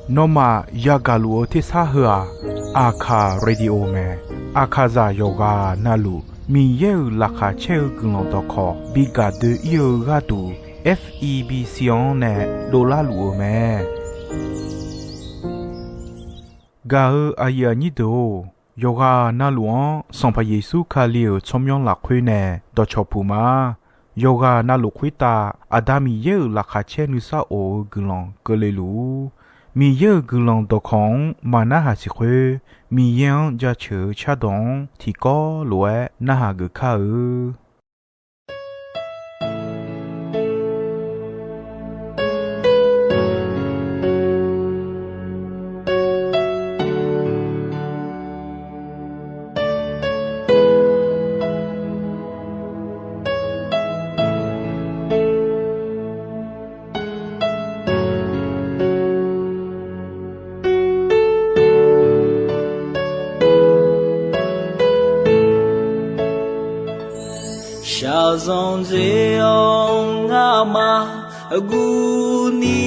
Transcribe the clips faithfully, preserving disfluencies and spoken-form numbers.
Nawmaf yagaq luf-eu tersar heu-aq, Aqkaq Radio mae. Aqkaqzaq yawqghaq navluf Miqyaer-euq laqkhaq caer-eu guiqlanq dawqkawq bi gaq doe-ir-eu gharduq, F E B C-anr nae dovlar luf-eu mae. Gaq-eu aqyuif aqnyir deuq-or, yawqghaq navluf-anr Sanqpaq Yeqsur Kali-euq tsawrmyanr lafkhoer nae dawqcawq puq ma. Yawqghaq navluf khoertav Aqda Miqyaer-euq laqkhaq caer nuisar of-eu guiqlanq keuvle luf-ur. Miqyaer-euq guiqlanq dawqkawq-anr maqnarhaq siq khoer, Miqyaer-anr jaceuq-eu cardawq-anr tiqkawv lof-aer narhaq geuf kar-eu. Shaqzanq dzae-awr ngamaf guvni,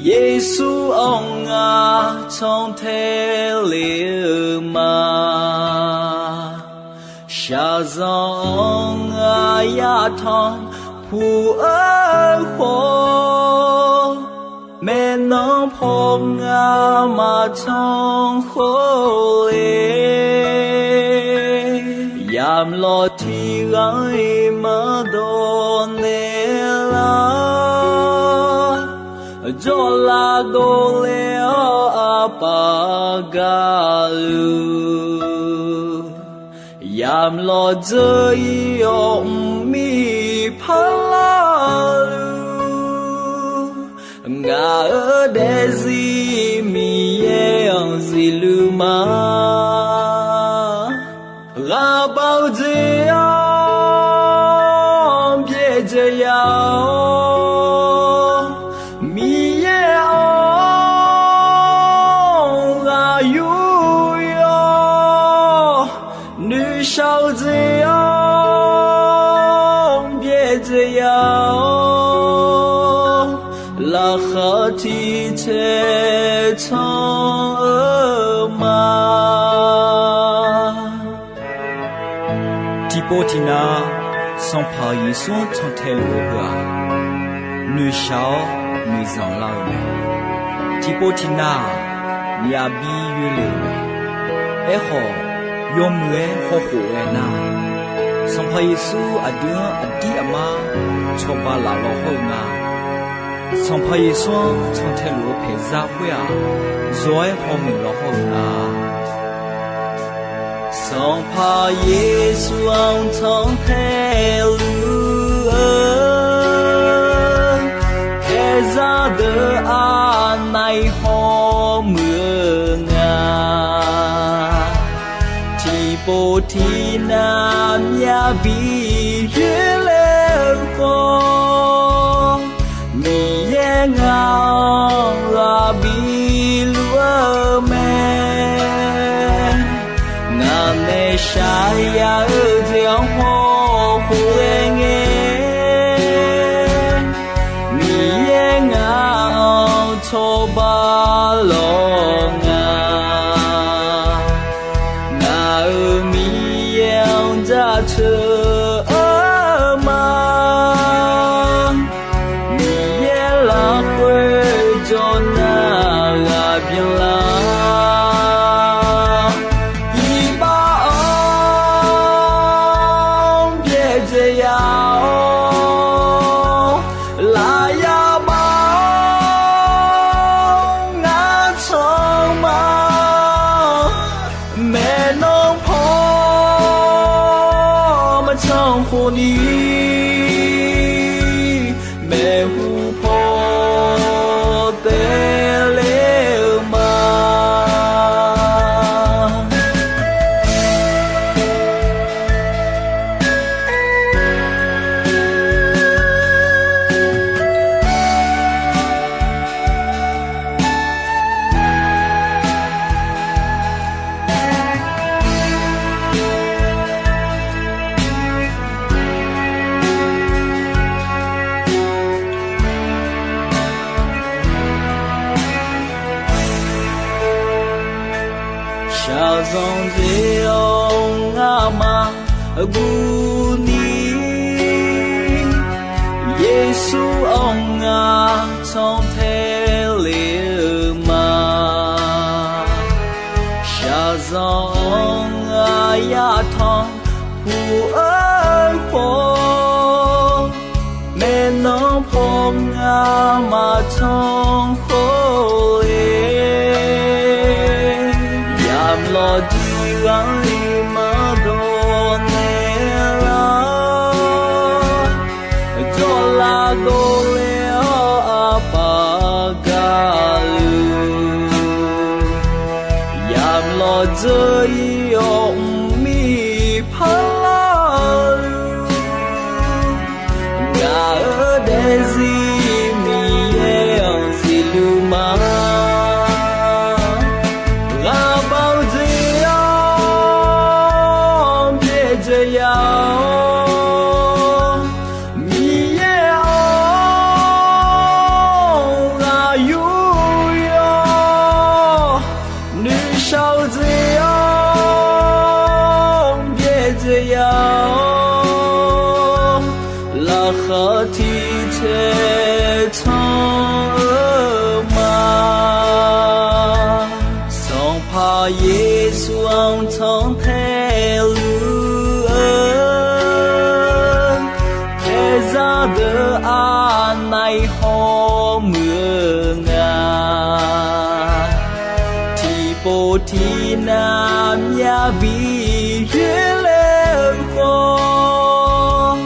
Yeqsur-anr ngar cantae le-eu ma. Shaqzanq-anr ngar yatanq puq-eu khawf, maeqnan paw ngar maqtanq khawf le. Yamlawr tiqghaq-iq maqdawq naeqlar, jawrlav dovle-awr aqpaf gaqluf, yamlawr dzeur-ir-awr mqmir parlar-eu, ngaq-euq daefzir Miqyaer-anr zifluf ma. Ghaqbaq-eu jeq-anr byaerdzae ya-awr, Miqyaer-anr ghaq yur yawr, noeqshaq-eu jeq-anr byaerdzae ya-awr, laqkhaq tiq taeq tanq-eu ma. Tiqpov tiqnav, Sanqpaq Yeqsur-anr cantae luf-eu heu-aq, noeqshaq-awr noeqzanq lar-eu mae. Tiqpov tiqnav-aq, myavbi yoerle-euq mae. Aerkhawf, yawmuiq-aer hawkhof ghae nar, Sanqpaq Yeqsur aqdui-anr aqdir aqmar cawba laf law hawr-eu nga. Sanqpaq Yeqsur-anr cantae luf-eu paeqzar khoer-aq, zawq-aer hawmuiq law hawr-eu nga. Sanqpaq Yeqsur-anr cantae luf-eu paeqzar deuq aqnav-iq hawmuiq-eu nga. Tiqpov tiqnav myavbi yoerle-eu khawf, Miqyaer ngaq-anr ghaq biluf-eu mae. Ngaq nae shaqzanq ya-eu jeq-anr hawkhof ghae ngae, Miqyaer ngaq-anr cawba lawr nga. Ngaq-euq Miqyaer-anr jaceuq Guni, Yeqsur-anr ngar tanqtae le-eu ma. Shaqzanq-anr aqyar tanqpuq-eu khawf, maeqnan paw ngar maqtanq khawf-e. Yamq lawqdui ghaq-anr iq maqdawq naeq lar, dawqlav dovle-awr aqpaf gaqluf, yamq lawqdzeur-ir-awr mqmir parlar-eu, ngaq-euq daefzir Miqyaer-anr zifluf ma. Ghaqbav-eu jeq-anr byaerdzae ya-awr, Miqyaer-anr ghaq yur-awr, noeqshaq-eu jeq-anr byaerdzae ya-awr, laqkhaq tiqtaeq tanq-eu ma. Sanqpaq Yeqsur-anr tanqtae luf-eu, paeqzaq deuq aqnaeq hawmuiq-eu nga. Tiqpov tiqnav myavbi yoerler-eu khawf,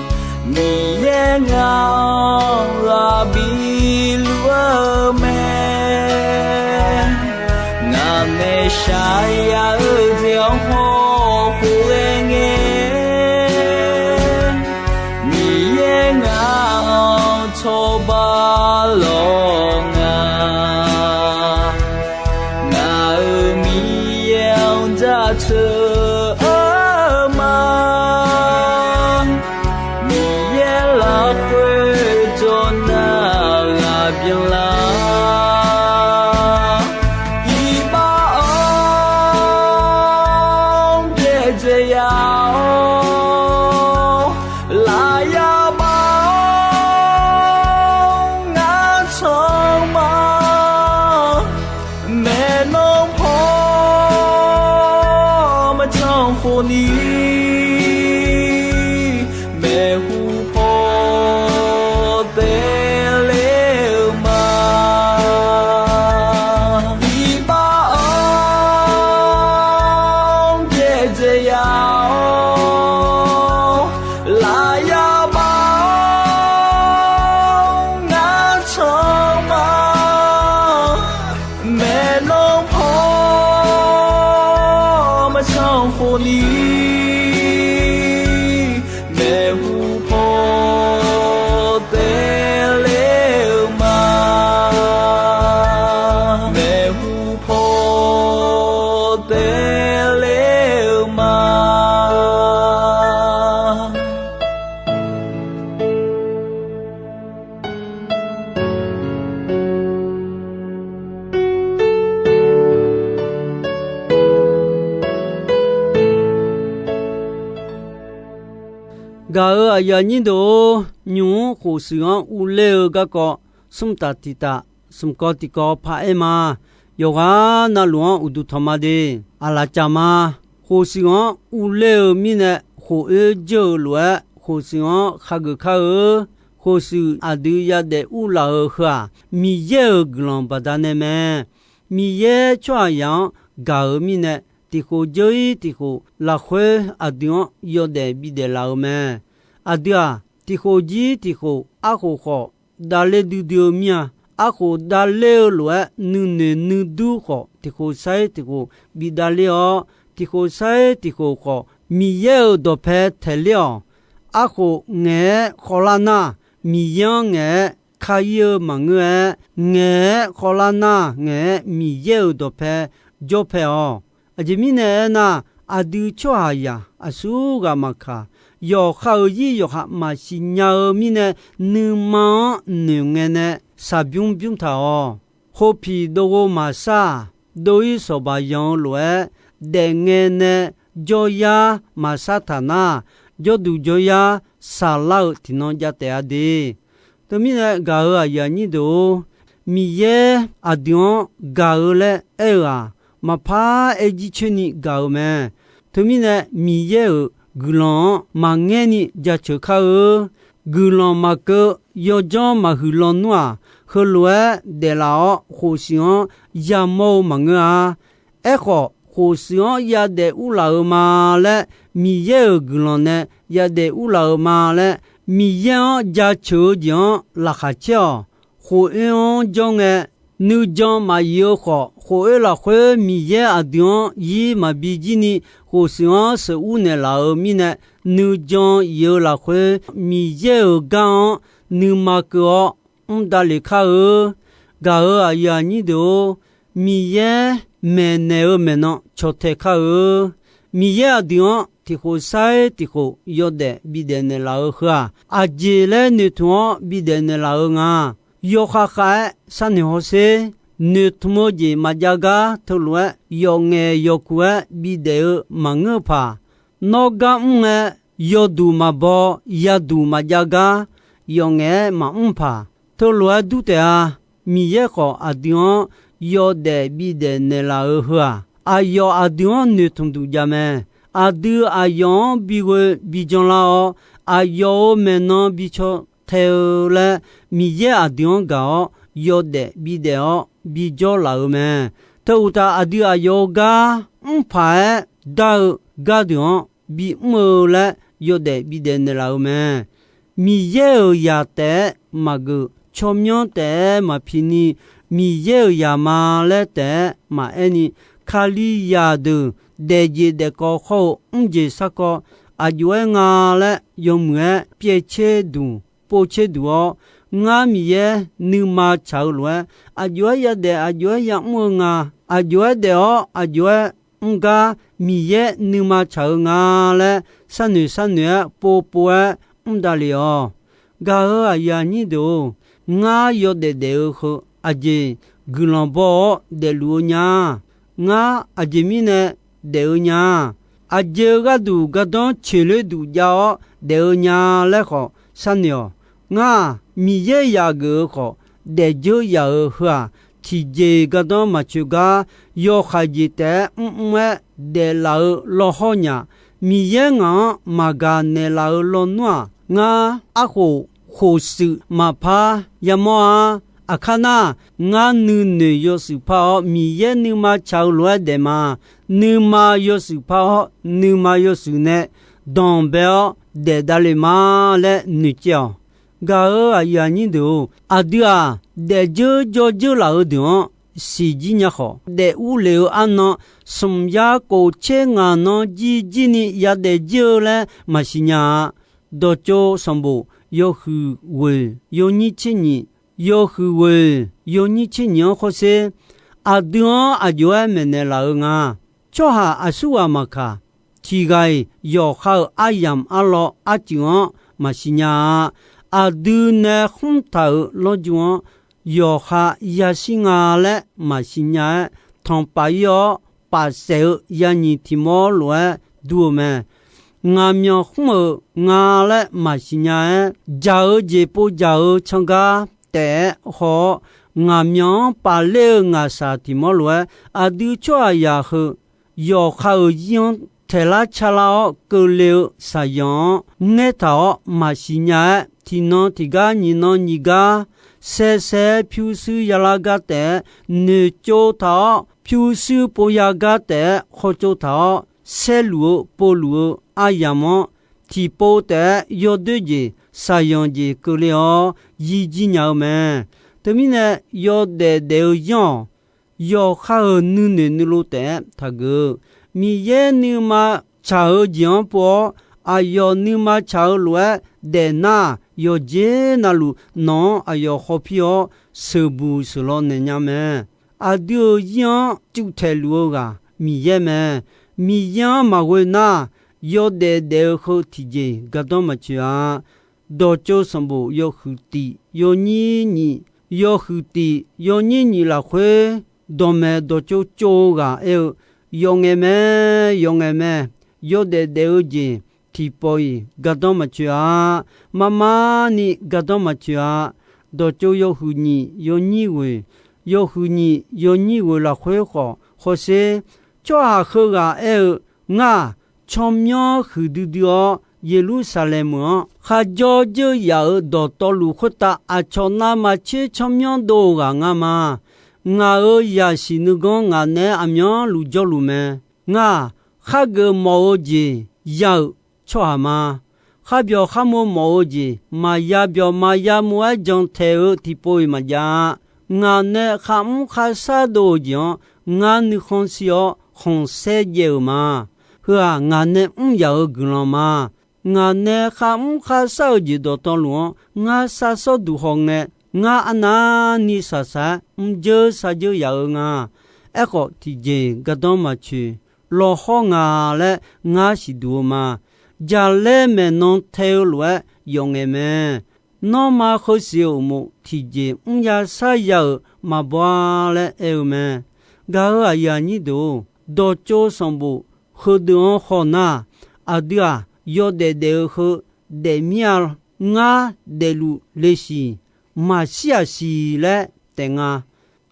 Miqyaer ngaq-anr ghaq biluf-eu mae. Ngaq nae shaqyaf-eu jeq-anr hawkhof ghae ngae, Miqyaer ngaq-anr cawba lawq nga. Ngaq-euq Miqyaer-anr jaceuq-eu ma. Miqyaer lafkhoer jawrnar ghaq byanlar, iqbax-anr byaerdzae ya-awr, lafyaq baf-awr ngar tanq ma. Maeqnan paw maqtanq khofni, maeqhu paw taeler-eu ma. Iqbax-anr byaerdzae ya-awr, lafyaq baf-awr ngar tanq ma. Maeqnan paw maqtanq khofni, maeqhu paw taeler-eu ma. Maeqhu paw taeler-eu ma. Gaq-euq aqyuif aqnyir deuq-or, nymq-mr khofshuif-anr uvler-eu garkawv, smr taf tiq taf, smq kawv tiq kawv paraer ma. Yawqghaq navluf-anr uqduq tanq ma de. Aqlaf caf ma. Khofshuif-anr uvler-eu mirnae khof oer jeur-eu lof-aer, khofshuif-anr khageuf kar-eu. Khofshuif aqdui yadaef urlaf-euq heu-aq, Miqyaer-euq guiqlanq baqdanae mae. Miqyaer tsawrhaqzaq-anr gaq-euq mirnae, tiq khof dzeur-ir tiq khof lafkhoer aqdui-anr yawdaef bidaef laf-eu mae. Aqdui-aq, tiq khof jir tiq khof arkhof khawf davler duidui-eu mir-a. Arkhof davler-eu lof-aer nuinoeq nuidur khawf, tiq khof sar-ir tiq khof bi davler-awr, tiq khof sar-ir tiq khof khawf, Miqyaer-euq dawqpae taeqler-awq. Arkhof ngaeq-aer khawvlar nar, Miqyaer-anr ngaeq-aer kar-ir-eu maqngeur-aer, ngaeq-aer khawvlar nar ngaeq-aer Miqyaer-euq dawqpae jawr pae-awq. Aqjeq mirnae aernar, aqdui tsawrhaqzaq aqsurghaq maqkaq, yawqha-euq zir yawqha maqsiq nya-eu mirnae, nuima-anr noeq ngae nae shaqbymr bymr taq-awq. Khopiq dov ghov maqsar-aq, dov-ir sawqbaq yanq-eu lof-aer, daef ngae nae jawryar maqsar taq nar, jawrduq jawryar saqlar-euq tiqnan jav taef-a de. Teumirnae gaq-euq aqyuif aqnyir deuq-or, Miqyaer aqdui-anr gaq-eu laer aer-eu-aq, maqpar aer jircoer ni gaq-eu mae. Teumirnae Miqyaer-euq guiqlanq-anr maqngaer ni jaceuq kar-eu. Guiqlanq maqkeuv yawdzanr maqhuiq lawnmr-aq, heulof-aer daeflaf-awr khofshuif-anr yamawr-eu maqngeur-a. Aerkhawf, khofshuif-anr yadaef urlaf-eu ma laer, Miqyaer-euq guiqlanq nae yadaef urlaf-eu ma laer, Miqyaer-anr jaceuq-eu jeq-anr laqkhaq caer-awq. Khof oer-anr jawr ngae, nuijan maqyif-eu khawf, khof oer lafkhoer Miqyaer aqdui-anr zir maqbi jir ni, khofshuif-anr sheuqur naeqlaf-euq mirnae, nuijan yif-eu lafkhoer Miqyaer-euq gar-anr nuima keuv-awr mr davlef kar-eu. Gaq-euq aqyuif aqnyir deuq-or, Miqyaer maeqnaeq-eu maeqnan cawtae kar-eu. Miqyaer aqdui-anr tiqkhof sair tiqkhof yawdaef bidaef naeqlaf-eu heu-aq, aqjeq laer noeqtmq-awr bidaef naeqlaf-eu nga. Yawkhav khav-aer sharnoeq hawsher. Noeqtmq-eu jeq maqjav gar teulof-aer yawf ngaef yawf kuq-aer bidaef-eu maqngeur-eu paq. Nawr gar mr ngae, yawduq maqbaw, yaduq maqjav gar yawf ngaef-aer maqmr paq. Teulof-aer dur taef-a. Miqyaer khawf aqdui-anr yawdaef bidaef naeqlaf-eu heu-aq, aqyawf aqdui-anr noeqtmq duq jav mae. Aqdui aqyawf-anr bighoe bijan lar-awr, aqyawf-euq maeqnan bi caw tae-eu laer, Miqyaer aqdui-anr gaq-awr yawdaef bidaef-awr bijawr laf-eu mae. Teu uqtaf, aqdui aqyawf-euq gar mr paq-aer dar-eu gardeuq-anr bimr-eu laer yawdaef bidaef naeqlaf-eu mae. Miqyaer-euq zaq taef-aer maqgeuf, tsawrmyanr taef-aer maqpi ni, Miqyaer-euq zaq ma laer taef-aer maqaer ni, Kalizaq deuq daefjeq daefkawv khawr-eu mrjeq sarkawv aqjox-aer nga laer yawmuiq-aer pyaev tser duq, pov tser duq-awr, ngar Miqyaer nuima tsaq-eu lof-aer, aqjox-aer yadaef, aqjox-aer yamr-eu nga, aqjox-aer daef-awr aqjox-aer mr gar Miqyaer nuima tsaq-eu nga laer sharnoeq sharnoeq-aer pov pov-aer mr davlef-awq. Gaq-euq aqyuif aqnyir deuq-or, ngar yawdaef daef-eu heu aqjeq guiqlanq baw-awr daefluf-eu nya. Ngar aqjeq mirnae daef-eu nya. Aqjeq-eu gharduq gardanr coeqler duq jav-awr daef-eu nya laer khawf sharnoeq-awq. Ngar-aq, Miqyaer yaf geuf-eu khawf, daefdzeur yaf-euq heu-aq, tiqjeq gardanr maqcoeq gar, yawkhaeq jeq taef-aer mrmr-aer daeflaf-eu lawrhawr nyaf. Miqyaer ngaq-anr maqgaq naeqlaf-eu lawnmr-aq, ngar arkhof khofshuif maqpar yamawr-a. Aqkar nar, ngar nuinoeq yawshuif par-awr, Miqyaer nuima tsaq-eu lof-aer daef ma. Nuima yawshuif par-awr, nuima yawshuif nae danqbae-awr daef davlef ma laer noeqcaev-awq. Gaq-euq aqyuif aqnyir deuq-or, aqdui-aq, daefdzeur jawrdzeur laf-eu deuq-anr siqjir nya khawf, daef urlef-eu arnan smq yar kof tser ngaq nan jirjir ni yadaef jir-eu laer maqsiq nya-a. Dawqtsov sanqbof yawhuiq ghoeq yawnyir tser nyiq, yawhuiq ghoeq yawnyir tser nyiq-anr khawrsher. Aqdui-anr aqjox-aer maeqnaeq laf-eu nga. Tsawrhaq aqsurghaq maqkaq, tiq ghaq-iq yawqha-euq aryamq arlawr arcuif-anr maqsiq nya-a. Aqdui nae khmr taq-euq lawrju-anr yawqha yashir nga laer maqsiq nya-aer, tanqpaf ir-awr paf saef-eu yanyiq tiq mawr lof-aer dur-eu mae. Ngaqmyanq khmr-euq nga laer maqsiq nya-aer, dzaq-eu jeq pov dzaq-eu can gar taef-aer haw-awr, ngaqmyanq-anr paf ler-eu ngaqshaq tiq mawr lof-aer, aqdui tsawrhaqzaq heu yawqha-euq zir-anr taeqlar calar-awr keuvle-eu shaqzanq-anr ngaer taq-awr maqsiq nya-aer, tiqnan tiq gar nyiq nan nyiq gar saesae-aer pyurshuir yalar gar taef-aer noeqtsov taq-awr, pyurshuir pov ya gar taef-aer khawtsov taq-awr, saerluf-eu povluf-eu aryamq-anr tiqpov taef-aer yawdoer jeq shaqzanq jeq keuvle-awr yijir nya-eu mae. Teumirnae yawdaef daef-eu yanr-awq. Yawqha-euq nuinoeq nuilov taef-aer taqgeuf-eu, Miqyaer nuima tsaq-eu jeq-anr pov-awr, aqyawf nuima tsaq-eu lof-aer daef nar, yawqjeq navluf nawq-anr aqyawf hawpir-awr, sheuqbuq sheuqlaw naeq nya mae. Aqdui-euq zir-anr cuvtaeq luf-eu ghaq Miqyaer mae. Miqyaer-anr maqghoe nar, yawdaef daef-eu heu tiqjeq gardanr maqtsoeq-a. Dawqtsov sanqbof yawhuiq tiq yawnyir nyiq, yawhuiq tiq yawnyir nyiq lafkhoer, dawqmaeq dawqtsov tsov-eu ghaq aer-eu, Yawf ngaeq mae, yawf ngaeq mae. yawdaef daef-eu jeq tiqpawf-iq gardanr maqtsoeq-a. Marmarni gardanr maqtsoeq-a. Dawqtsov yawhuiq nyiq yawnyir ghoeq, yawhuiq nyiq yawnyir ghoeq lafkhoer khawf hawsher. Tsawrhaq heughaq aer-eu, Ngar-aq, tsawrmyanr huiqdui dui-awr, Yeqlursaqlaeq meuq-anr kharjawr dzeur yaf-euq dawqtawvluf khoertav aqcawq navmaqtser tsawrmyanr dov-eu ghaq nga ma. Ngaq-euq zaqsiq nuiganr ngaq naeq-aer aqmyanluf jawrluf mae. Ngar-aq, khargeuf mawf-eu jeq ya-euq tsawrhaq ma. Kharbyawq kharmo mawf-eu jeq maqya byawq maqya mov-aer jantaeq-eu tiqpov-iq maqjav-a. Ngaq nae kharmr kharshar dov-eu jeq-anr ngar nuikhanr shir-awr khanqsaer jaev-euq ma. Heu-aq, ngaq nae mr yaq-euq guiqlanq ma. Ngaq nae kharmr kharshar-eu jeq dawqtawvluf-anr ngar sharshawr duq hawngae, ngar arnavni shaqshaq-aer mrjeur sharjeur yaf-eu nga. Aerkhawf, tiqjeq gardanr maqtsoeq, lawqhawr nga laer ngar siqduq-eu ma. Jaqlaer maeqnan tae-eu lof-aer yawf ngaeq mae. Nanrma heusiq-euq uqmov tiqjeq mrya sharya-euq maqbaw-a laer aer-eu mae. Gaq-euq aqyuif aqnyir deuq-or, dawqtsov sanqbof heudeuq-anr haw nar, aqdui-aq, yawdaef daef-eu heu daefmir-a. Ngar daefluf le siq, maqshir-aq siq laer taef nga.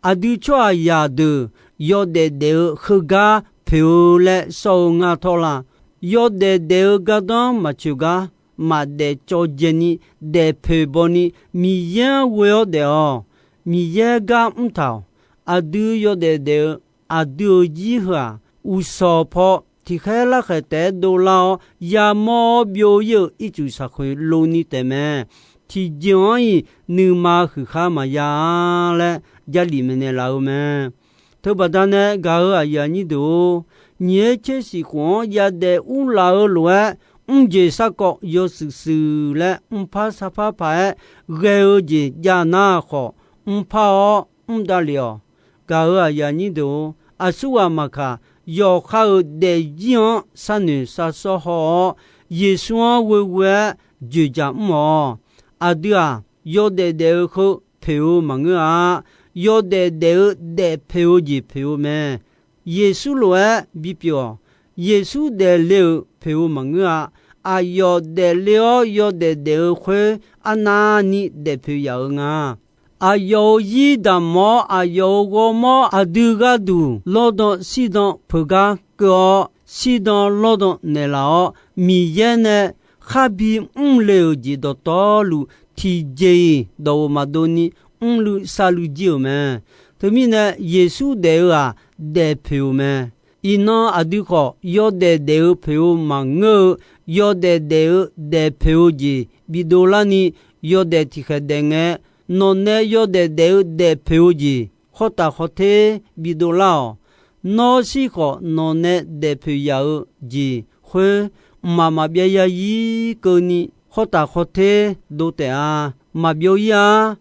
Aqdui tsawrhaqzaq deuq yawdaef daef-eu heugar poeq-eu laer sawr-eu nga tawr la. Yawdaef daef-eu gardanr maqtsoeq gar, maqdaef cawv dzaeni, daef poeq bawni, Miqyaer-anr ghoe-awr daef-awq. Miqyaer gar mr taq-awq. Aqdui yawdaef daef-eu aqdui-euq zir heu-aq, uqshawq paw tiqkhaer larkhaeq taef-aer dovlar-awr yamawr-awr byov-ir-euq ircuf shaqkhoeq lov ni taef mae. Tiqjeq-anr-iq nuima huiqkhar maqya-a laer Jarlif maeqnaeq laf-eu mae. Teubaqda nae gaq-euq aqyuif aqnyir deuq-or, nyiq-aer tser siq khof-anr yadaef urlaf-eu lof-aer, mrjeq sarkawv yawshuif shuif laer mrpar sarpar paq-aer ghae-eu jeq jav nar khawf, mrpar-awr mr davlef-awq. Gaq-euq aqyuif aqnyir deuq-or, aqsurghaq maqkaq, yawqha-euq daefzir-anr sharnoeq sharsawr haw-awr, Yeqsur-anr ghoeghoe-aer dzoeqdzaq mr-awq. Aqdui-aq, yawdaef daef-eu heu poeq-eu maqngeur-a. Yawdaef daef-eu daef poeq-eu jeq poeq-eu mae. Yeqsur lof-aer bipyeuf-awq. Yeqsur daefle-euq poeq-eu maqngeur-a. Aqyawf daefle-awr yawdaef daef-eu khoer arnavni daefpoeq yaf-eu nga. Aqyawf-euq zir damq-awr, aqyawf-euq ghawrmawr aqdui gharduq lawrdan shirdan peugar keuv-awr, shirdan lawrdan naeqlaf-awr, Miqyaer nae kharbi mrle-euq jeq dawqtawvluf, tiqjeq-iq dawq-euq maqdov ni mrluiv sharluiv jir-euq mae. Teumirnae, Yeqsur daef-eu-aq, daef poeq-euq mae. Iqnan aqdui khawf, yawdaef daef-eu poeq-eu maqngeur-eu, yawdaef daef-eu daef poeq-eu jeq bidov larni, yawdaef tiqkhaeq daef ngae, nawqnae yawdaef daef-eu daef poeq-eu jeq khawr taf khawr ter bidov lar-awq. Nawr shir khawf, nawqnae daef poeq yaf-eu jeq khoer, mqmaq maqbyav ya-ir keuvni khawr taf khawr ter dov taef-a. Maqbyov-ir-a.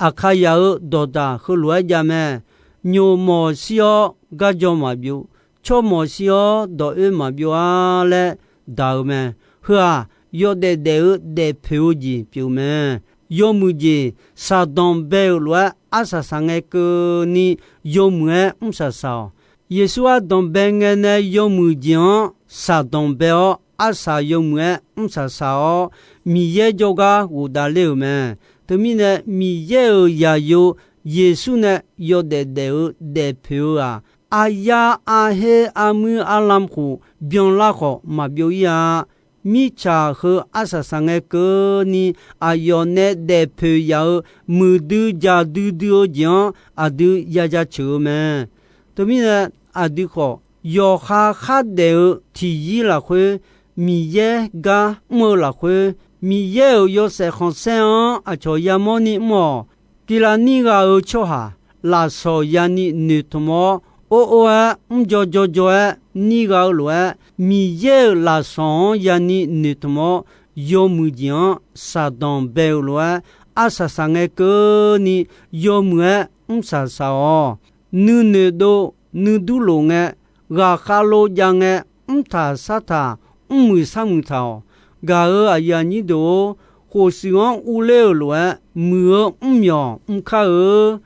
Aqkaqyaq-euq dawqdaq heulof-aer jav mae. Nyoq mawq shir-awr garjaw maqbyov, tsawrmawq shir-awr dawq oer maqbyov-a laer daq-eu mae. Heu-aq, yawdaef daef-eu daef poeq-eu jeq pyeuf mae. Yawmuiq jeq shaqdanq bae-euq lof-aer arsaq saq ngae keuvni, yawmuiq-aer mrsaq saq-awq. Yeqsur ardanq bae ngae nae yawmuiq jeq-anr shaqdanq bae-awr, arsaq yawmuiq-aer mrsaq saq-awr, Miqyaer jawrgar ghofdav ler-euq mae. Teumirnae, Miqyaer-euq zaqyo Yeqsur nae yawdaef daef-eu daef poeq-eu-aq, aryar arher armuir arlam khof byanlar khawf maqbyov-ir-a. Mirtsaq heu arsaq saq ngae keuvni, aqyawf nae daef poeq yaf-eu muiqdui jaqdui dui-eu jeq-anr aqdui ya jaceuq-eu mae. Teumirnae, aqdui khawf, yawqha khardaef-eu tiqyir lafkhoer, Miqyaer gar mr-eu lafkhoer, Miqyaer-euq yawshaef khanqsaer-anr aqcawq yamawrni mr-awq. Tiqlav nir gha-eu tsawrhaq, lafsawq yani noeqtmq-awr, or or-aer mrjaw jaw jaw-aer nir gha-eu lof-aer, Miqyaer-euq lafsawq-anr yani noeqtmq-awr, yawmuiq jeq-anr shaqdanq bae-euq lof-aer, arsaq saq ngae keuvni yawmuiq-aer mrsaq saq-awq. Nuinoeq dov nuidur lof ngae, ghaqkhav lov jav ngae, mrtaq sartaq, mrmuiq sarmuiq taq-awq. Gaq-euq aqyuif aqnyir deuq-or, khof shuif-anr urler-euq lof-aer, muiq-eu mrmyawq mr kar-eu.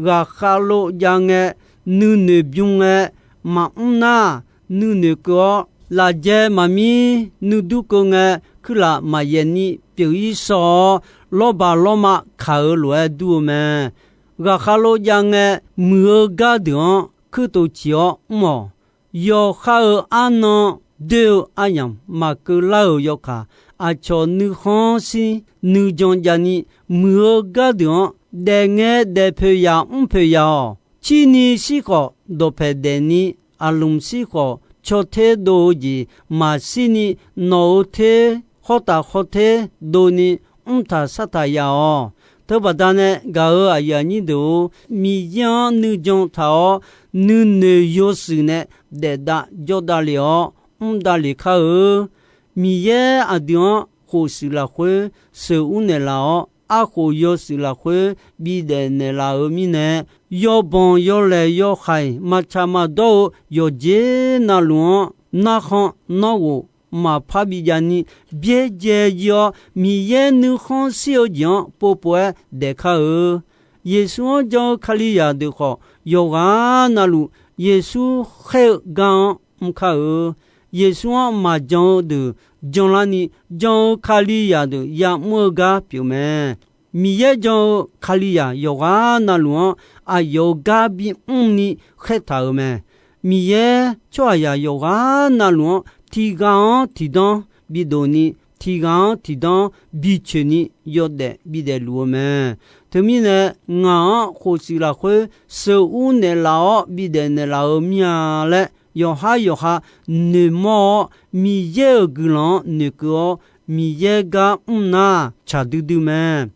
Ghaqkhav lov jav ngae, nuinoeq bym ngae, maqmr nar, nuinoeq keuv-awr lafjae maqmir nuidur keuv ngae, kuirlaf maqyaef ni pyeuf-ir shaw-awr, lawrbaq lawrma kaq-eu lof-aer dur-eu mae. Ghaqkhar lof jav ngae, muiq-eu gardeuq-anr kuirtof ciq-awr mr-awq. Yawqha-euq arnan doer-eu aryamq maqkeuv lar-euq yawkaq, aqcawq nuikhanr shir nuijan javni, muiq-eu gardeuq-anr daef ngae daef poeq yaq mr poeq yaq-awq. Cirni shir khawf, dawqpaeq daefni, aqlmq shir khawf, caw ter dov-eu jeq maqshirni, nawq-euq ter khawr taf khawr ter dovni, mr taq shar taq yaf-awq. Teubaqda nae gaq-euq aqyuif aqnyir deuq-or, Miqyaer-anr nuijan taq-awr, nuinoeq yawshuif nae daef dav jawr davlef-awr, mr davlef kar-eu. Miqyaer aqdui-anr khofshuif lafkhoer sheuqur naeqlaf-awr, arkhof yawshuif lafkhoer bidaef naeqlaf-euq mirnae, yawbanq yawlaeq yawhaiq maqtsaq maqdawr-eu yawqjeq navluf-anr narkhan nawr ghof maqpar bijavni, byaerdzae jir-awr, Miqyaer nuikhanr shir-eu jeq-anr povpov-aer daef kar-eu. Yeqsur-anr jan-eu Kalizaq deuq khawf, yawqghaq navluf Yeqsur khaer-eu gar-anr mr kar-eu. Yeqsur-anr maqjan-eu deuq janlarni, jan-eu Kalizaq deuq yamr-eu gar pyeuf mae. Miqyaer jan-eu Kalizaq yawqghaq navluf-anr aqyawf-euq gar bimr ni khaertaq-euq mae. Miqyaer tsawrhaqzaq yawqghaq navluf-anr tiqghaq-anr tiqdanr bidov ni, tiqghaq-anr tiqdanr bicoeq ni yawdaef bidaef luf-eu mae. Teumirnae, ngaq-anr khofshuif lafkhoer sheuqur naeqlaf-awr bidaef naeqlaf-eu mir-a laer, yawqhar yawqha noeqmawr-awr, Miqyaer-euq guiqlanq-anr noeqkeuv-awr, Miqyaer gar mr nar, tsaq duidui mae.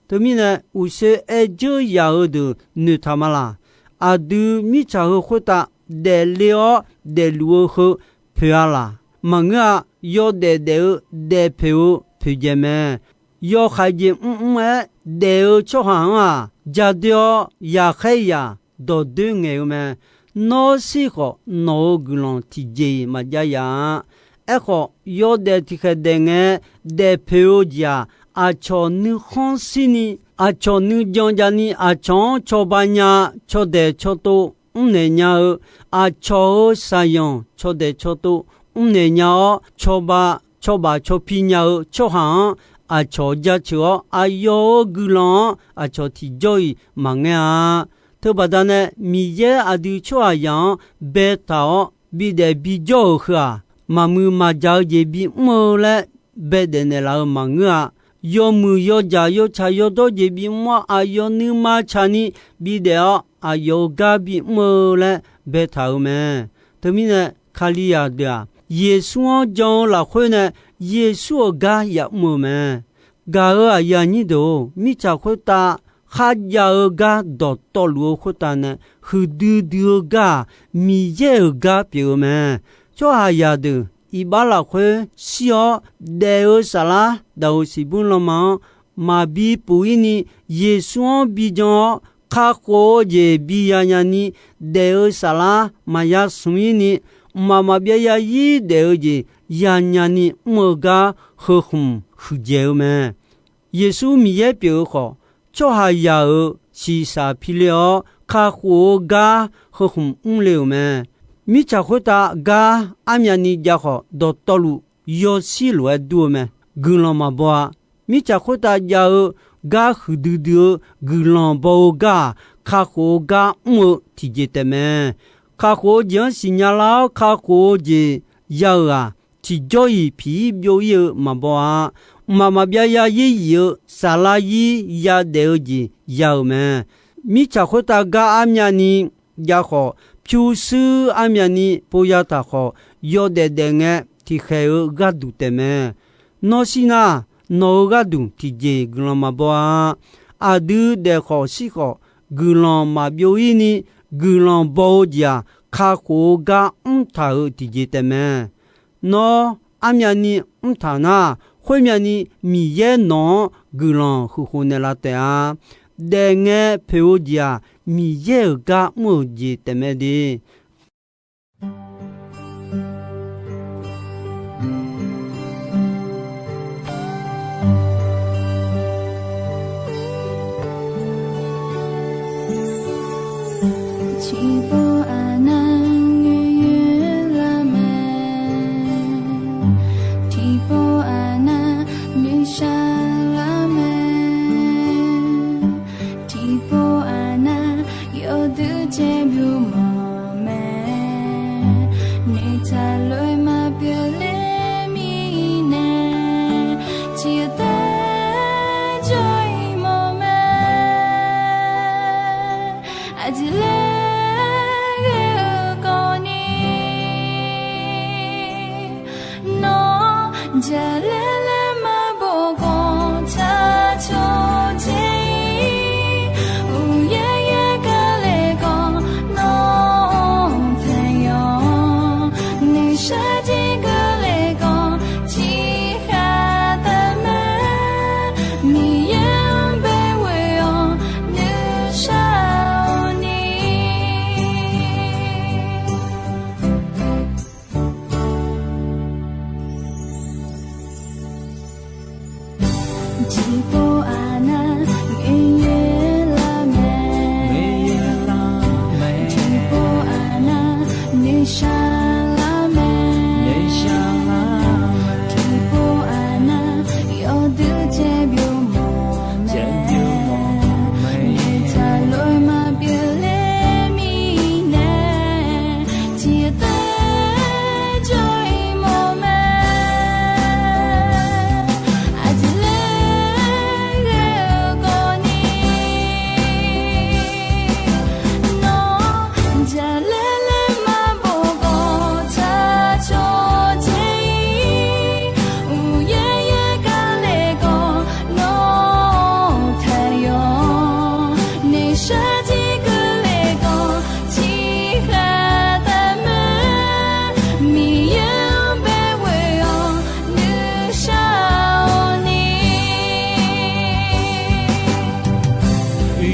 Teumirnae, uqshoe aer dzeur yaq-eu deuq noeqtaq ma laq. Aqdui mirtsaq heu khoertav daefle-awr daefluf-eu heu poeq-a laq? Maqngeur-a. Yawdaef daef-eu daefpoeq-eu poeqdzaeq mae. Yawhaiq jeq mrmr-aer daef-eu tsawrhaq-anr-aq, ja doer-awr yaqkhaer yaq dawqdoer ngaeq-eu mae. Nawr shir khawf, nawq-euq guiqlanq tiqjeq-iq maqjav yaf-a. Aerkhawf, yawdaef tiqkhaeq daef ngae, daefpoeq-eu jeq-aq, aqcawq nuikhanr shirni, aqcawq nuijan javni, aqcawq-anr cawba nya, cawdaeq cawtov mrnaeq nya-eu, aqcawq-euq shaqyanq cawdaeq cawtov mrnaeq nya-awr, cawba cawbaf cawpi nya-eu tsawrhaq-anr aqcawq jaceuq-awr, aqyawf-euq guiqlanq-anr aqcawq tiqjawr-iq maqngaer-a. Teubaqda nae Miqyaer aqdui tsawrhaqzaq-anr baetaq-awr bidaef bijawr-euq heu-aq, maqmuiq maqjaq-eu jeq bimr-eu laer baedaef naeqlaf-eu maqngeur-a. Yawmuiq yawdzaq yawtsaq yawdawr jeq bimr-awr, aqyawf nuima tsaqni bidaef-awr, aqyawf-euq gar bimr-eu laer baetaq-euq mae. Teumirnae, Kalizaq deuq-aq, Yeqsur-anr jan-eu lafkhoer nae Yeqsur-euq gar yamr-eu mae. Gaq-euq aqyuif aqnyir deuq-or, mirtsaq khoertav kharjav-eu gar dawqtawvluf-eu khoertav nae huiqdui dui-eu gar-aq, Miqyaer-euq gar pyeuf-eu mae. Tsawrhaqzaq deuq iqbax lafkhoer shir-awr, daef-eu saflar daq-euq siqbur lanma-anr maqbi puf-ir ni, Yeqsur-anr bijan-awr, kakhof-eu jeq biya nyani, daef-eu saflar maqya smq-ir ni, mqmaq maqbyav yazir daef-eu jeq yanya ni mr-eu gar heu khmq huiqdzaeq-eu mae. Yeqsur Miqyaer pyeuf-eu khawf, tsawrhaqzaq-euq shiqshaq piler-awr, kakhof-eu gar heu khmq mrle-euq mae. Mirtsaq khoertav gar armyavni jav khawf, dawqtawvluf yawshir lof-aer dur-eu mae. Guiqlanq maqbaw-a. Mirtsaq khoertav jav-eu gar huiqdui dui-eu guiqlanq baw-eu gar-aq, kakhof-eu gar mr-eu tiqjeq taef mae. Kakhof-eu jeq-anr siqnya lar-awr, kakhof-eu jeq ya-euq-aq, tiqjawr-iq piq-ir byov-ir-eu maqbaw-a. Mqmaq maqbyav yazir yif-eu saflar zir yadaef-eu jeq ya-euq mae. Mirtsaq khoertav gar armyavni jav khawf, pyurshuir armyavni pov ya taq khawf, yawdaef daef ngae tiqkhaeq-eu gharduq taef mae. Nawr shir nar, nawq-euq gharduq tiqjeq guiqlanq maqbaw-a. Aqdui daef khawf shir khawf, guiqlanq maqbyov-ir ni, guiqlanq baw-eu jeq-aq, kakhof-eu gar mrtaq-euq tiqjeq taef mae. Nawr armyavni mrtaq nar, khoermyavni Miqyaer nawq-anr guiqlanq huiqkhof naeqlaf taef-a. Daef ngae poeq-eu jeq-aq, Miqyaer-euq gar mr-euq jeq taef mae de. Tiqpov aqnav ngoer-eu lar mae.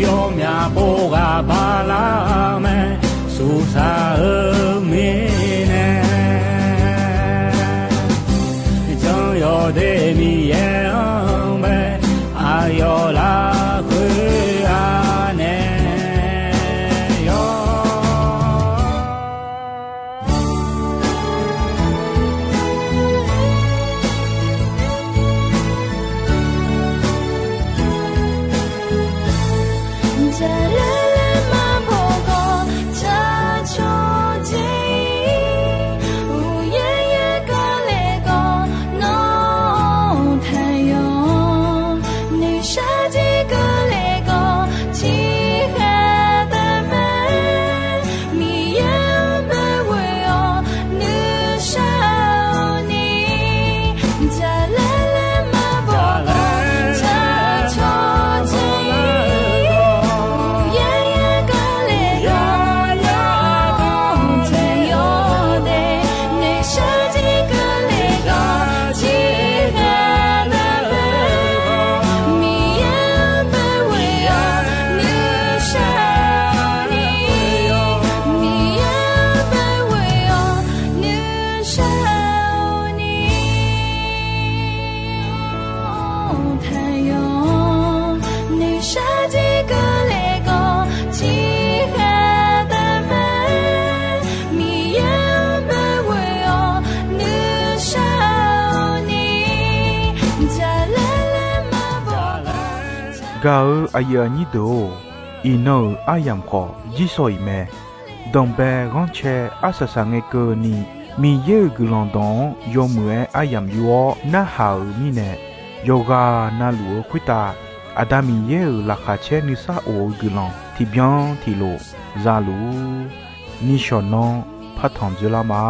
Yawmyaq pov ghaq bala mae, suqsaq-eu mirnae, Janr-awr de Miqyaer-anr bae, aqyawf lafkhoer anae yawr. Jaqlaer laer maqbaw khawf, tsaq cawq dzae-ir. Uqyaer yaer keuvle khawf, nawr-euq taqyawf-awr. Noeqshaq jir keuvle khawf, tiqghaq taqmae. Miqyaer-anr bae ghoe-awr nuishar-awq ni. Jaqlaer laer maqbaw khawf, tsaq cawq dzae-ir. Uqyaer yaer keuvle khawf, nawr-euq taqyawf-awr de. Noeqshaq jir keuvle khawf, tiqghaq taqmae. Miqyaer-anr bae ghoe-awr nuishar-awq ni. Miqyaer-anr bae ghoe-awr nuishar-awq ni. Taqyawf-awr nuishar jir keuvle khawf, tiqghaq taqmae. Miqyaer-anr bae ghoe-awr nuishar-awq ni. Jaqlaer laer maqbaw khawf. Gaq-eu aqyuif aqnyir deuq-or, iqnan-euq aryamq khawf jirshaw-iq mae. Danqbae ghanrcae arsaq saqngae keuvni, Miqyaer-euq guiqlanq dawq-anr yawmuiq-aer aryamq yur-awr narhaq-euq mirnae, yawqghaq navluf-eu khoertav Aqda Miqyaer-euq laqkhaq caer nuisar of-eu guiqlanq tiqbyan tiqlof za luf-ur. Nishawq nanr partanq dzoerlar ma.